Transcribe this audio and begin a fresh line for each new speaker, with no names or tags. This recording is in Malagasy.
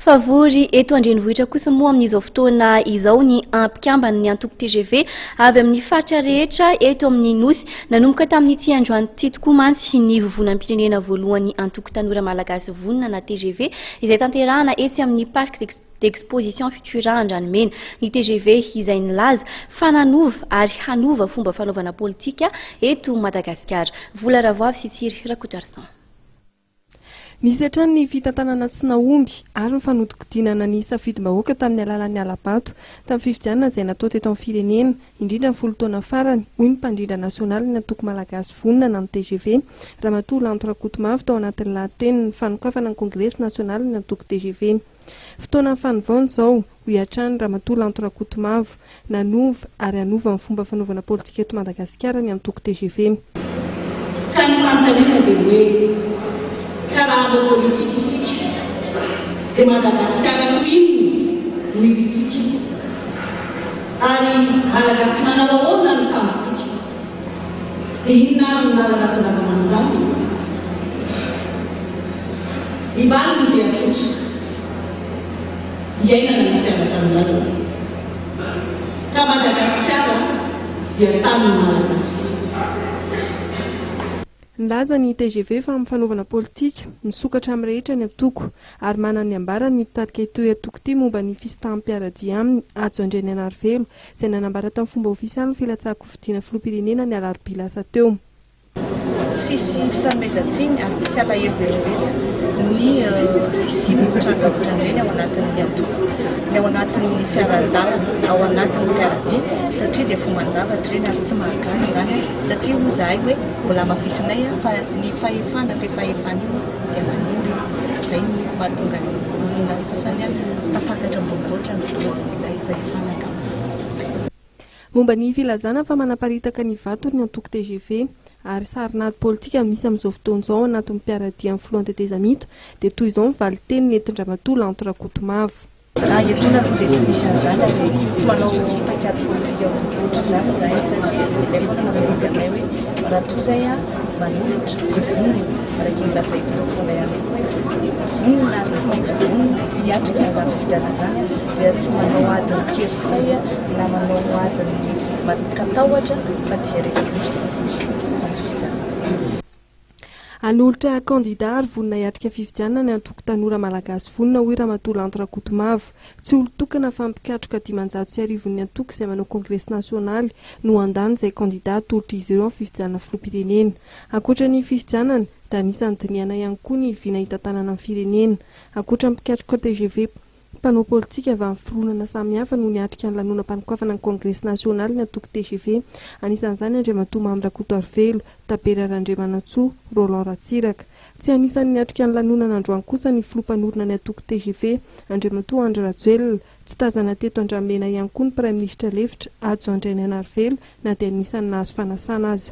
Fa vory eto an-drenivohitra kosa moa amin'izao fotoana izao ny mpikamban'ny antoko tgv avy amin'ny faritra rehetra eto amin'ny Nosy. Nanomboka tamin'ity androany ity tokoa mantsy ny vovonam-pirenena voalohan'ny antoko Tanora Malagasy Vonona na tgv izay tanterahana etsy amin'ny Parc d'Exposition Futura Andranomena. Ny tgv izay nilaza fa nanova ary hanova fomba fanaovana politika eto Madagasikara. Vola Ravoavy sy Tsiry Rakotoarison.
Nisy hatrany ny fitantanana tsy nahomby ary ny fanodikodinana ny safidim-bahoaka tamin'ny alalan'ny hala-bato tamin'ny fifidianana izay natao teto amin'ny firenena, indrindra ny folo taona farany, hoy ny mpandrindra nasionalin'ny antoko Malagasy Vonona na ny tgv, Ramatoa Lanto Rakotomavo tao anatin'ny lahateniny fanokafana ny kongresy nasionalin'ny antoko tgv. Fotoanan'ny fanovana izao, hoy hatrany Ramatoa Lanto Rakotomavo. Nanova ary hanova ny fomba fanaovana politika eto Madagasikara ny antoko tgv.
Ka ny fanontaniana dia hoe, ka raha hanao politika isika, dia Madagasikara toy inona no irintsika? Ary Malagasy manao ahoana no tanjontsika? Dia inona ary no lalana tongavana amin'izany e? Ny valiny dia tsotra. Iainana ny fitiavan-tanindrazana. Ka Madagasikara dia tanin'ny Malagasy.
Nilaza ny tgv fa amin'ny fanaovana politika, misokatra amin'ny rehetra ny antoko, ary manana ny ambarany ny mpitarika ity antoko ity momba ny fisintahan'ny mpiara-dia aminy, Hajo Andrianainarivelo, izay nanambara tamin'ny fomba ofisialy ny filatsahan-kofidiana filoham-pirenena ny alarobia lasa teo.
Tsisy fanomezan-tsiny ary tsisy alahelo velively ny fisian'ny tranga ohatran'ireny ao anatin'ny antoko, ny ao anatin'ny fiarahan-dalana, ao anatin'ny mpiara-dia satria dia fomban-javatra ireny ary tsy mahagaga izany satria hoy izahay hoe mbola hamafisinay fa ny fahefana fefahefana io dia manindry, izay no mahatonga ny olona sasany tafakatra ambony loatra ny dozin'ilay fahefana angamba.
Momba ny filazana fa manaparitaka ny vatony ny antoko tgv ary sarin'ady politika no misy amin'izao fotoana izao ao anatin'ny mpiara-dia amin'ny filohan'ny tetezamita dia toy izao ny valinteny nentin-dRamatoa Lanto Rakotomavo.
Raha etoana aloha dia tsy misy an'izany ary tsy manao paikady politika ohatr'izany izahay satria izay foana no voalohany hoe raha toa izay manolotra sy vonona araka ny lazaiko teo foana ihany koa hoe vonona ary tsy maintsy vonona hiatrika an'izany fifidianana izany dia tsy manao adin'ny kely say na manao adin'ny katahotra fa dia rehefa roso dia roso amin'ny fifidianana.
Hanolotra kandida ary vonona hiatrika fifidianana ny antoko Tanora Malagasy Vonona, hoy Ramatoa Lanto Rakotomavo. Tsy olon-tokana fa mpikatroka 15 ny antoko izay manao kongresy nasionaly no handany izay kandida atolotr'izy ireo amin'ny fifidianana filoham-pirenena. Ankoatra ny fifidianana, dia anisan'ny dinihana ihany koa ny vina hitantanana ny firenena. Ankoatra ny mpikatroka tgv, mpanao politika avy amin'ny fironana samihafa no niatrika ny lanonam-panokafana ny kongresy nasionaly ny antoko tgv. Anisan'izany Andriamatoa Mamy Rakotoarivelo, Tabera Randriamanantsoa, Roland Ratsiraka. Tsy anisan'ny niatrika ny lanonana androany kosa ny filoha mpanorina ny antoko tgv, Andriamatoa Andry Rajoelina. Tsy tazana teto Andramena ihany koa ny praiminisitra lefitra, Hajo Andrianainarivelo, na dia anisan'ny nahazo fanasana aza.